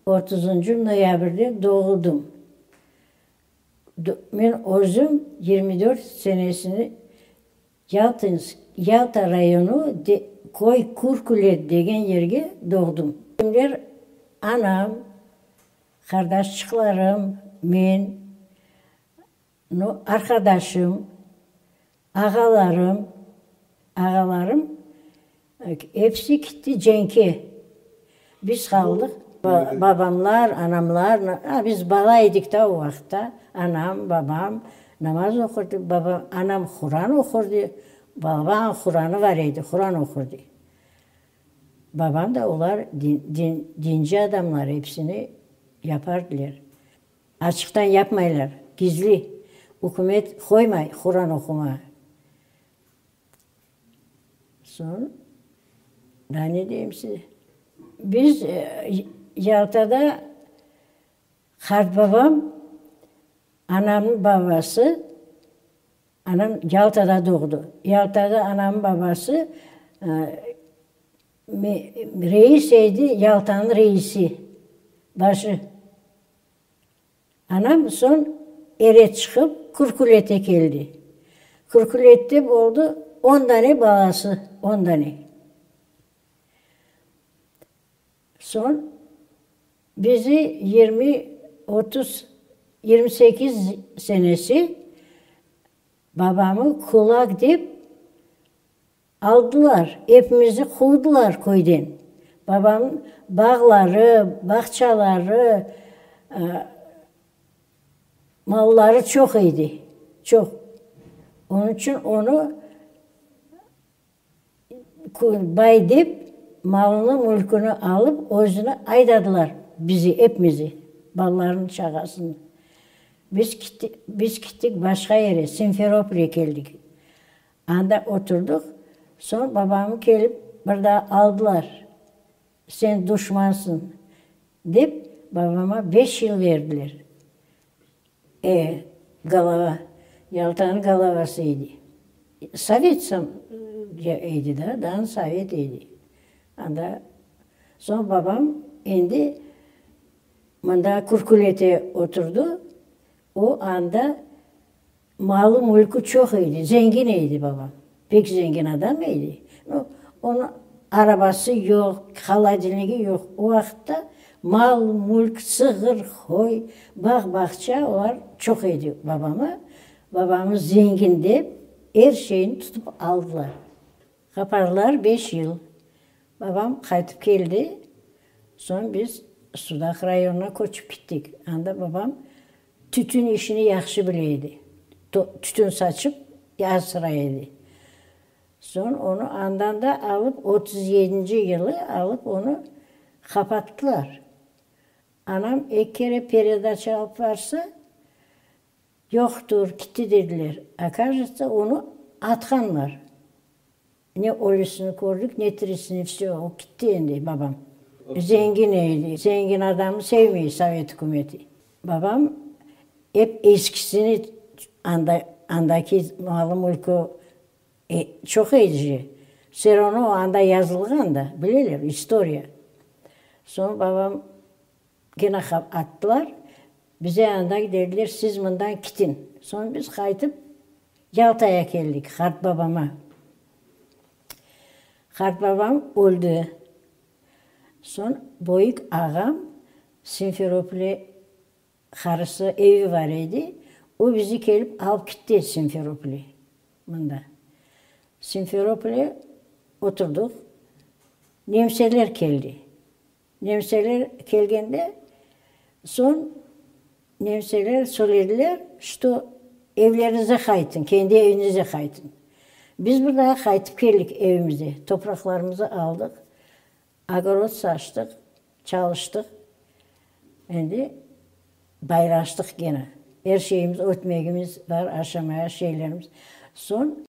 Otuzıncı noyabrde doğuldım. Men özüm 24 senesini Yaltinsk, Yalta rayonı, köy Kürkület degen yerge doğdım. Kimler anam, qardaşçıqlarım, men, nu, arqadaşım, ağalarım, ağalarım episi kitti cenkke. Biz qaldıq, babamlar, anamlar, a, biz bala edik da o vaqıtta, anam, babam namaz oqurdı, babam, anam Quran oqurdı, babam Quranı bar edi, Quran oqurdı. Babam da olar din, din, dinci adamlar, episini yapardılar. Açıqtan yapmaylar, gizli. Ükümet qoymay Quran oqumağa. Soñ, daa ne deyim size? Biz Yaltada qartbabam, anamnıñ babası, anam Yaltada doğdı. Yaltada anamnıñ babası reis edi, Yaltanıñ reisi, başı. Anam soñ ere çıqıp Kürkülete keldi. Kürkülette boldı on dane balası, on dane. Soñ bizi yirmi, 30, 28 senesi babamı kulak dep Aldılar, epimizni quvdılar köyden. Babamnıñ bağları, bağçaları, malları çoq edi, çoq. Onıñ içün onı bay dep, malını, mülküni alıp, özüni aydadılar, bizi, epimizi, balalarını, çağasını. Biz biz kittik başqa yere, Simferopolge keldik. Anda oturdıq, soñ babamı kelip bir daa aldılar, sen duşmansıñ, dep babama beş yıl berdiler. E, golova, Yaltanıñ golovası edi. Sovet edi da, daa sovet edi. Anda soñ babam endi mında Kürkülete oturdı, o anda Malı-mülkü çoq edi, zengin edi babam. Pek zengin adam edi. Nu, onıñ arabası yoq, holodilnigi yoq. O vaqıtta mal-mülk, sığır, qoy, bağ-bağça olar çoq edi babama. Babamız zengin dep, er şeyini tutıp aldılar. Qaparlar beş yıl. Babam qaytıp keldi. Soñ biz Sudaq rayonına köçip kittik. Anda babam Tütün işini yahşı bile edi. Tütün saçıp asray edi. Soñ onı andan da alıp, 37-nci yılı alıp onı qapattılar. Anam eki kere peredaça alıp barsa, yoqtur, kitti dediler. Okazıvıtsâ, onı atqanlar. Ne ölüsini kördik, ne tirisini, vsö, o kitti endi, babam. Zengin edi, zengin adamnı sevmey sovet ükümeti. Babam ep eskisini, anda, andaki malı-mülkü çoq edi je, vse ravno anda yazılğan da, bileler, istoriya. Soñ babam kene attılar, bize anda dediler, siz mından kitin. Soñ biz qaytıp Yaltaya keldik, qartbabama. Qartbabam öldi. Soñ böyük ağam Simferopolde qarısı evi bar edi, o bizi kelip alıp kitti Simferopolge, mında. Simferopolde oturdıq, nemseler keldi. Nemseler kelgende, soñ nemseler söylediler, çto evlerinize qaytıñ, kendi eviñize qaytıñ. Biz bir daa qaytıp keldik evimize, topraqlarımızı aldıq, ogorod saçtıq, çalıştıq, endi baylaştıq gene. Er şeyimiz, ötmegimiz bar, aşamaya şeylerimiz. Soñ.